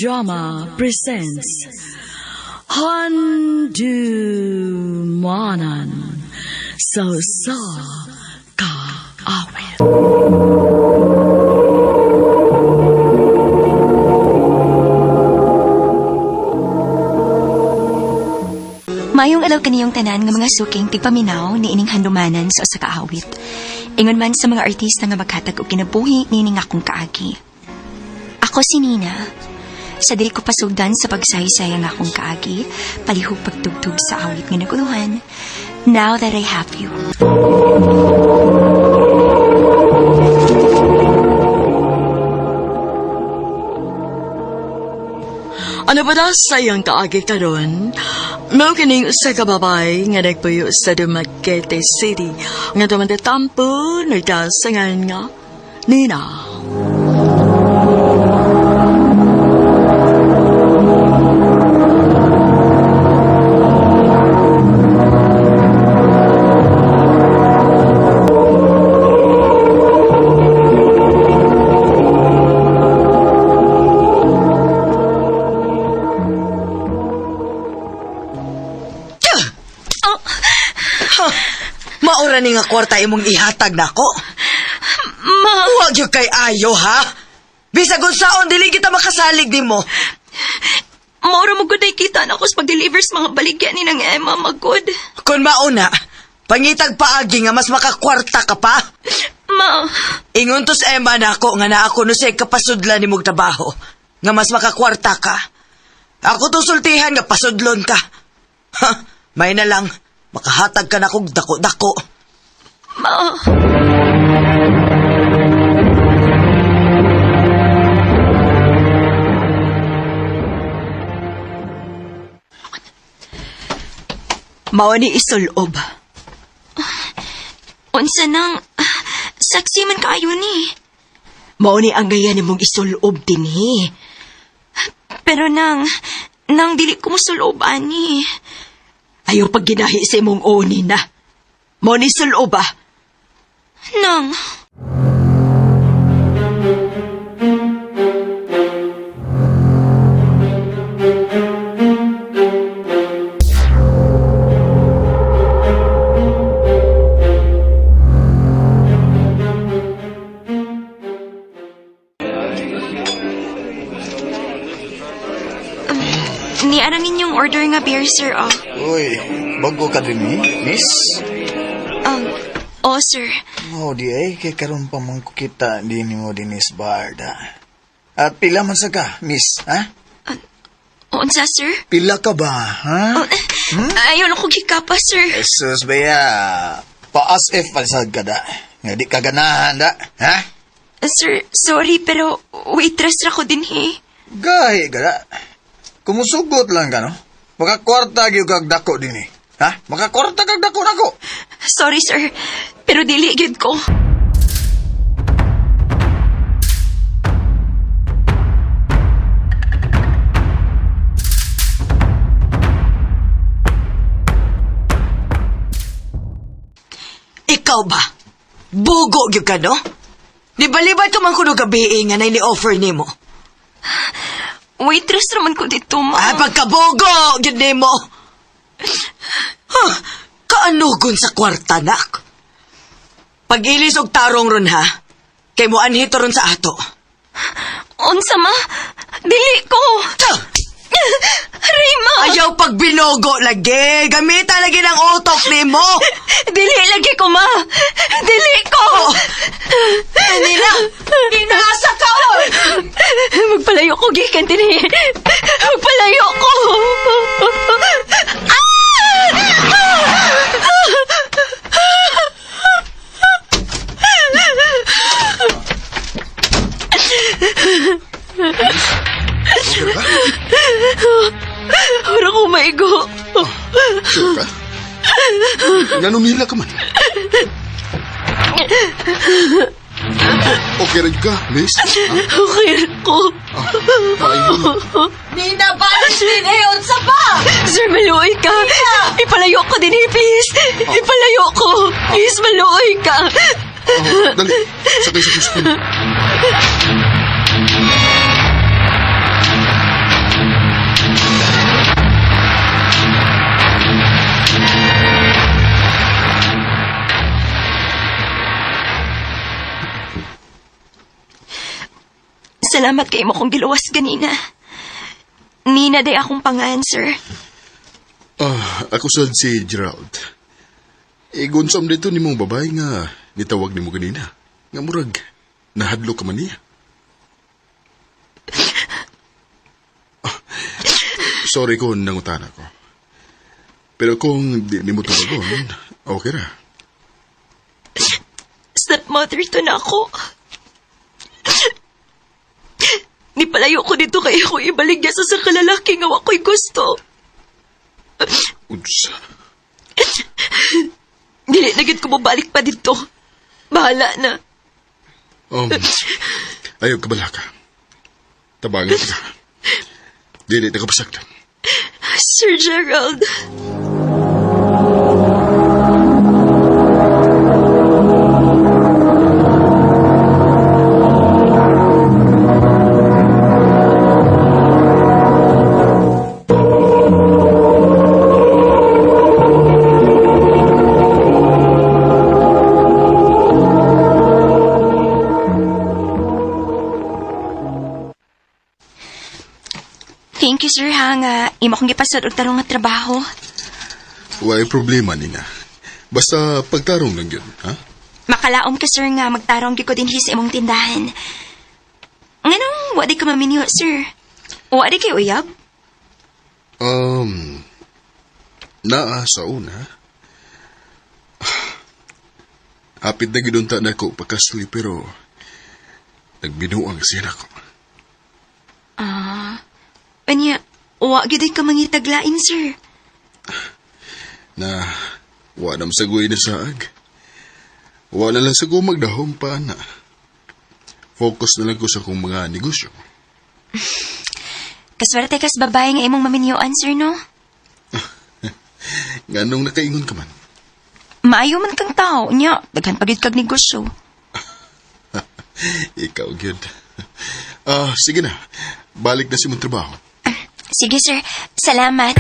Drama presents Handumanan sa Usa Ka Awit. Mayong alaw kaniyong tanan nga mga suking tigpaminaw ni ining handumanan sa usa ka awit. Ingon man sa mga artista nga maghatag og kinabuhi niining akong kaagi. Ako si Nina. Sa dili ko pasugdan sa pagsaysay ang akong kaagi, palihog pagtugtog sa awit nga naguluhan, Now That I Have You. Ano ba daw sa iyang kaagi karon? Mao kining usa ka babae nga nagpuyo sa Dumaguete City nga dumandatampo nagdasangan nga Nina. Maura ni nga kwarta imong ihatag nako. Ma! Huwag yung kay ayo, ha? Bisag unsaon dili kita makasalig nimo. Maura mo gud ay kita na ako sa pag-deliver sa mga baligya ni nang Emma magod. Kung mauna, pangitag paagi nga mas makakwarta ka pa. Ma! Ingon to sa Emma nako nga naa ko no siya kapasudlan nimong trabaho nga mas makakwarta ka. Ako to sultihan nga pasudlon ka. Ha, may na lang makahatag ka na kog dako-dako. Ma! Mao ni isulob. Unsa nang sexy man kaayo ni. Mao ni ang gaya nimong isulob dinhi. Pero nang nang dili ko mosulob ani. Ayaw pagginahi sa imong oni na. Mao ni isulob ah. Nang Niarang inyong order nga beer, sir, oh. Uy, bago ka din eh, miss? Oh, sir. Oh, di ay, kay karon pa man ko kita din mo dinis barda. At pila man sa ka, miss, ha? Unsa, sir? Pila ka ba, ha? Oh, ayaw na ko gikapa, sir. Jesus, baya, paas if palsad ka da. Nga di ka ganahan da, ha? Sir, sorry, pero waitress ra ko din, eh. Gahi ka da. Kumusugot lang ka, no? Makakwarta gyud kag dako din eh. Ha? Makakwarta kag dako nako. Sorry, sir. Pero dili gyud ko. Ikaw ba? Bugo gyud ka no? Di balibad ka man kuno gabi nga nay ni-offer nimo. Waitress raman ko dito, ma. Ay, pagkabugo gyud nimo. Huh, kaanugon sa kwarta nak. Pag-ilis og tarong ron ha. Kay mo anhito ron sa ato. Unsa, ma? Dili ko. Ta! Aray, ma. Ayaw pagbinugo lagi. Gamita lagi ng utok nimo. Dili lagi ko, ma. Dili ko. Nina, Nina, asa ka oy? Magpalayo ko, gikan dinhi. Magpalayo ko. Para ko maigo. Sure ka? Nga nila ka man. Okay rin ka, miss? Ha? Okay ko. Ah, maayo. Nina, balis din eh. Unsa ba? Sir, maluoy ka. Ipalayo ko din eh, please. Ipalayo ko. Please, maluoy ka. Oh, dali, sakay sa kuskun. Salamat kay mo kong giluwas ganina. Nina day akong pangan, sir. Ah, ako sad si Gerald. Igunsam dito ni mong babae nga nitawag nimo ganina. Nga murag, nahadlo ka man niya. Ah, sorry kung nangutana ko. Pero kung di nimo tubagon, okay ra. Stepmother to na ako. Nipalayo ko dito kay ako ibalik niya sa kalalaki nga wako'y gusto. Unsa. Dili na gid ko mobalik pa dito. Bahala na. Ayaw kabala ka. Tabangan ka. Dili na kapasagdan. Sir Gerald. Thank you, sir, ha, nga imo kong gipasod og tarong nga trabaho. Walay problema nina. Basta pagtarong lang yun, ha? Makalaom ka, sir, nga magtarong gyud ko dinhi sa imong tindahan. Nganong wa di ka maminyo, sir? Wa di kay uyab? Naa sa una. Hapit na gidunta na ko pagkasli pero nagbinuang siya nako. Anya, wa gyud ay ka mangitaglain, sir. Na wa na masagoy na saag. Wa na lang sa ko magdahom pa na. Focus na lang ko sa akong mga negosyo. Kaswerte kas babae nga imong maminyoan, sir, no? Nganong nakaingon ka man. Maayo man kang tao, nya, daghan pa gyud kag negosyo. Ikaw gyud. Ah, sige na. Balik na sa imong trabaho. Sige, sir. Salamat.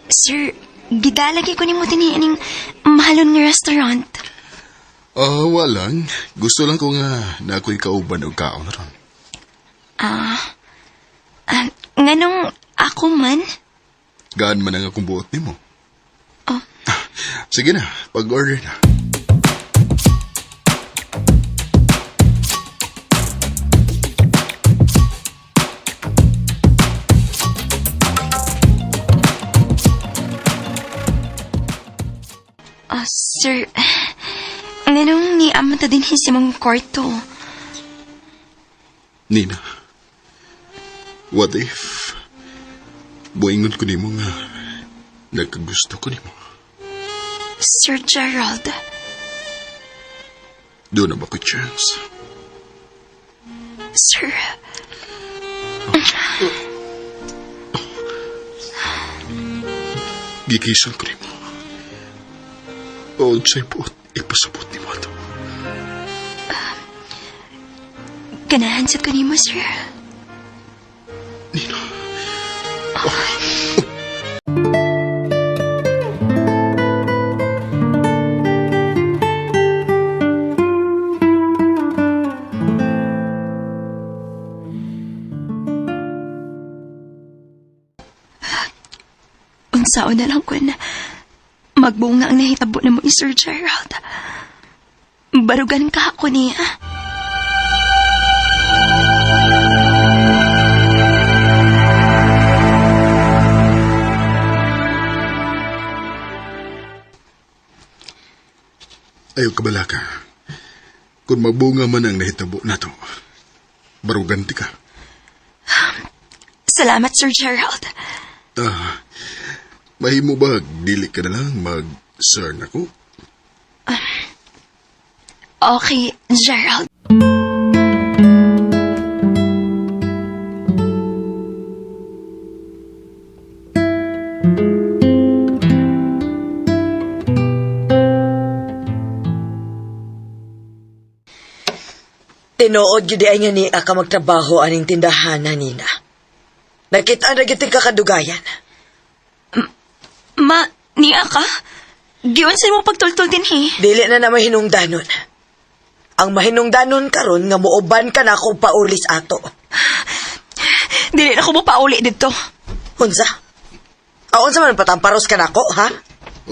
Sir, gidalagi ko nimo dinhi ining mahalon nga restaurant. Ah, walang. Gusto lang ko nga na ako'y kauban og kaon ron. Ah, nganong ako man? Gaan man ang akong buot nimo. Oh. Ah, sige na, pag-order na. Ah, sir, nganong niama ta dinhi sa imong kwarto? Nina, what if buingon ko nimo nga nagkagusto ko nimo? Sir Gerald, Doon na ba ko chance? sir, Gikisan ko nimo. O unsay buot ipasabot nimo ato. ganahan sad ko nimo, sir. Nina, Unsaon na lang kun magbunga ang nahitabo na mo ni Sir Gerald. Barugan ka ako niya. Ayaw kabala ka. Kung magbunga man ang nahitabo nato, baruganti ka. Salamat, Sir Gerald. Ah, mahimo ba dili ka na lang mag-sir na ko? Okay, Gerald. Tinuod gyud ay nga ni ka magtrabaho aning tindahan na nina. Nakita na gyud kakadugayan. Niya ka? Giunsa mo pagtultol din he. Dili na na mahinungdanon. Ang mahinungdanon karon nga muuban ka na akong paulis ato. Dili na ko mo pauli dito. Unsa? Aon sa man patamparos ka nako, ha?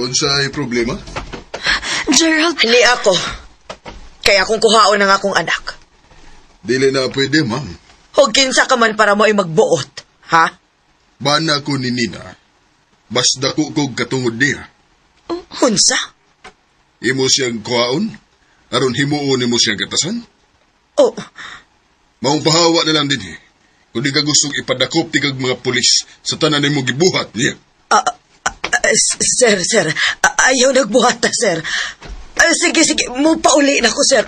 Unsay problema? Gerald, Ni ako. Kaya akong kuhaon ang akong anak. Dili na pwede, ma'am. Hug kinsa ka man para mo ay magbuot, ha? Bana ko ni Nina. Mas dako kog katungod niya. Unsa? Imo siyang kuhaon? Aron himuon nimo siyang katasan? Oh, Maong pahawa na lang din eh. Kung di ka gustong ipadakop ti kag mga pulis sa tanan nimo gibuhat niya. Sir, sir. Ayaw nagbuhat ta, sir. Sige, sige. Mupauli na ko, sir.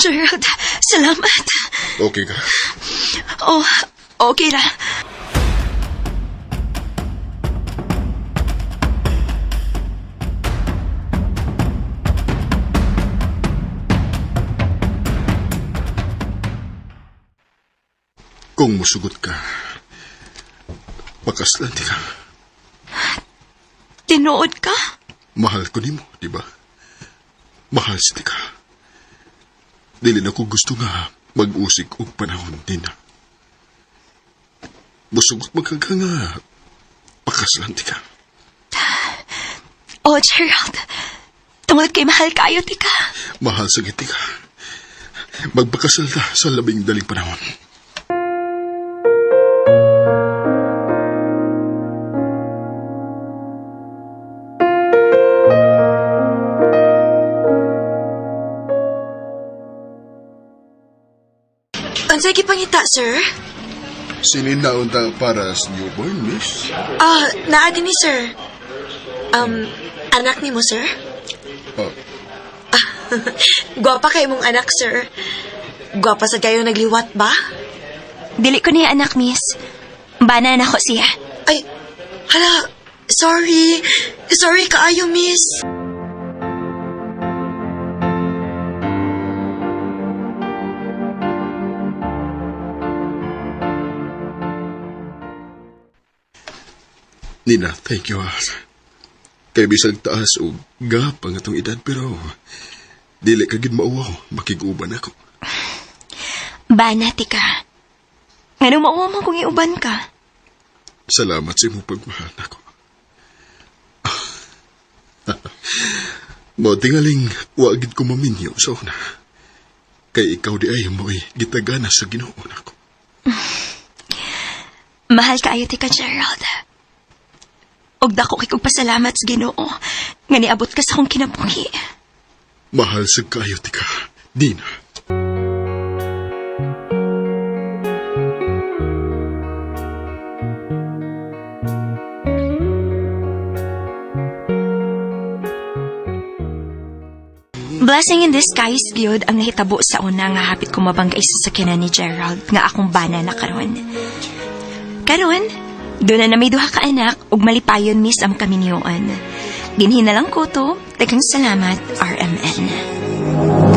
Gerald, salamat. Okay ka? Oh, okay ra. Kung musugot ka, pakaslan di ka. Tinuod ka? Mahal ko nimo, di ba? Mahal sa ka. Dili na ko gusto nga mag-usig og panahon din na. Musugot magkaga nga pakaslan di ka. Oh, Gerald. Tungod kay mahal kayo, tika. Mahal sa giti ka. Magpakasal ta sa labing daling panahon. Unsay gipangita, sir? Sininaon ta para sa newborn, miss? Ah, naa din ni sir. Anak nimo, sir? Ah, Gwapa kay mong anak, sir. Gwapa sa kayo nagliwat ba? Dili ko niya anak, miss. Bana na ko siya. Ay, hala, sorry. Sorry kaayo, miss. Nina, thank you ah. Kay bisag taas o gap ang atong edad pero dili ka gid mauwaw makig-uban ako. Bana, tika. Ngano mauwa man kung iuban ka? Salamat sa imong pagmahal nako. Mao tingaling wa gid ko maminyo sa una. Kay ikaw di ay mo'y gitagana sa Ginoo nako. Mahal kaayo tika, Gerald. Og dako kay kog pasalamat sa Ginoo nga niabot ka sa akong kinabuhi. Mahal sa kayo tika, Nina. Blessing in disguise gyud ang nahitabo sa una nga hapit ko mabanggay sa sakyanan ni Gerald nga akong bana na karon. Karon, doon na na may duha ka anak ug malipayon miss ang kaminyoon. Dinhi na lang ko to. Daghang salamat, RMN.